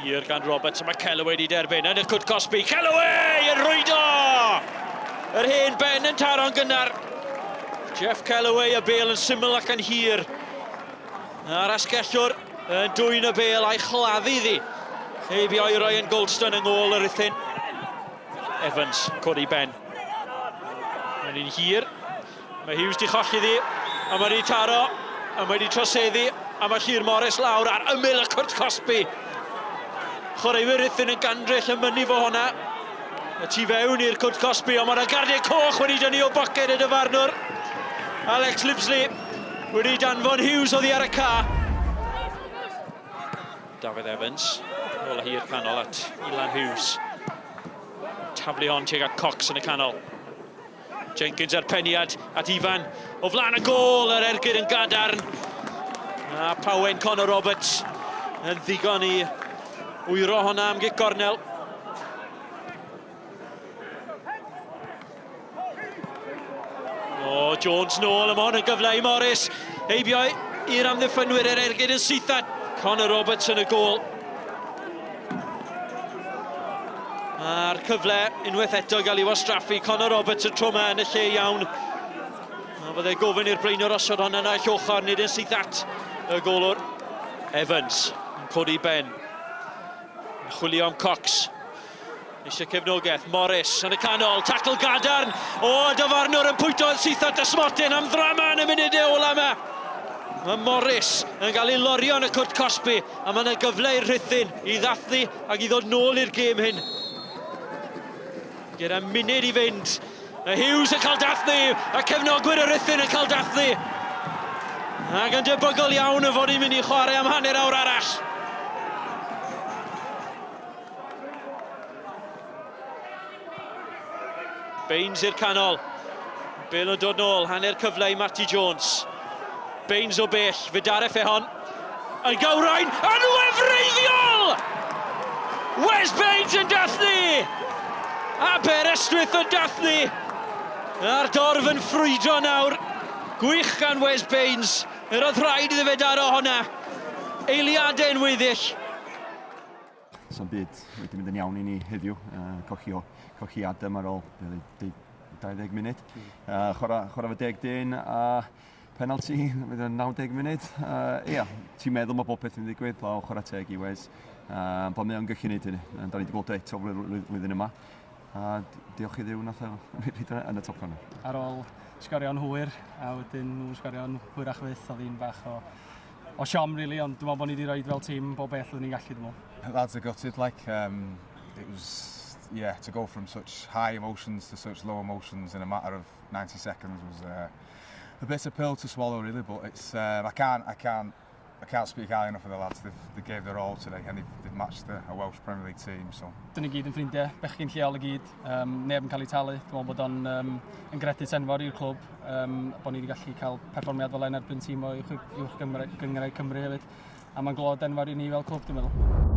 Hir gan Roberts, a mae Kellaway wedi derbyn yn y cwt cosbi. Kellaway yn rwydo! Yr hen ben yn taro'n gynnar. Jeff Kellaway, y bel yn syml ac yn hir. A'r asgellwr yn dwyn y bel a'i chladdu iddi. Heibio i Ryan Goldstone yng ngôl y Rhuthun. Evans, codi ben. Mae'n un hir. Mae Hughes di cholli ddi, a mae wedi taro, a mae wedi troseddu, a mae Llyr Morris lawr ar ymyl y cwrt cosbi. Chwaraewyr Rhuthun yn gandryll yn mynnu fo hwnna. Y tu fewn i'r cwrt cosbi, ond mae'na gardiau coch wedi dynnu o boced y dyfarnwr. Alex Livesley wedi danfon Hughes oddi ar y ca. Dafydd Evans, ôl hir canol at Ilan Hughes. Taflu hon tuag at Cox yn y canol. Jenkins a'r peniad at Ifan o flaen y gôl, yr ergyd yn gadarn. A Pawen Conor Roberts yn ddigon i wyro honna am gic gornel. O, Jones nôl, a mae hwn yn gyfle i Morris. Heibio i'r amddiffynwyr yr ergyd yn syth at Conor Roberts yn y gôl. A'r cyfle unwaith eto gael ei wastraffu. Conor Roberts y tro yma yn y lle iawn. A fyddai gofyn i'r blaenwr osod hwn yna naill ochr, nid yn syth at y golwr. Evans yn codi ben. Yn chwilio am Cox. Eisiau cefnogaeth, Morris yn y canol, tacl gadarn. O, dyfarnwr yn pwyto yn syth at y smotyn am ddrama yn y munudau ola yma. Mae Morris yn cael ei lorio yn y cwrt cosbi a mae yna gyfle i'r Rhuthun i ddathlu ac i ddod nôl i'r gêm hyn. Gyda munud i fynd, mae Hughes yn cael dathlu a cefnogwyr y Rhuthun yn cael dathlu. Ac yn debygol iawn y fod ni'n mynd i chwarae am hanner awr arall. Baines i'r canol. Bale yn dod nôl, hanner cyfle i Matty Jones. Baines o bell, fe daref e hon. Yn gawrain, yn wefreiddiol! Wes Baines yn dathlu! Aberystwyth yn dathlu! A'r dorf yn ffrwydro nawr. Gwych gan Wes Baines. Yr oedd rhaid iddo fe daro honna. Eiliadau yn weddill. Sa'm byd wedi mynd yn iawn i ni heddiw. Colli, o, colli Adam ar ôl 20 munud. Chwarae, chwarae fo 10 dyn a penalty fydd yn 90 munud. Ia, ti'n meddwl mae bob peth yn ddigwydd, blaw chwarae teg i Wes. Bod mae o'n gallu gwneud hynny. Da ni wedi gweld o eto flwyddyn yma. A diolch i Dduw nath o yn y top corner. Ar ôl sgorio'n hwyr, a wedyn nhw'n sgorio'n hwyrach fyth, oedd hi'n bach o o siom really, ond dwi'n meddwl bod ni wedi rhoi fel tîm bob beth oedden ni'n gallu, dwi'n meddwl. Lads are gutted, like, it was, yeah, to go from such high emotions to such low emotions in a matter of 90 seconds was a bitter pill to swallow, really, but it's, I can't, I can't, I can't speak highly enough of the lads. They've, they gave their all today and they've, they've matched a Welsh Premier League team. So. Dyn ni gyd yn ffrindiau, bechgyn lleol i gyd, neb yn cael ei talu. Dwi'n meddwl bod o'n yn gredit enfawr i'r clwb, bod ni wedi gallu cael perfformiad fel yn erbyn tîm o uwch gynghrair Cymru hefyd. A mae'n glod enfawr i ni fel clwb, dwi'n meddwl.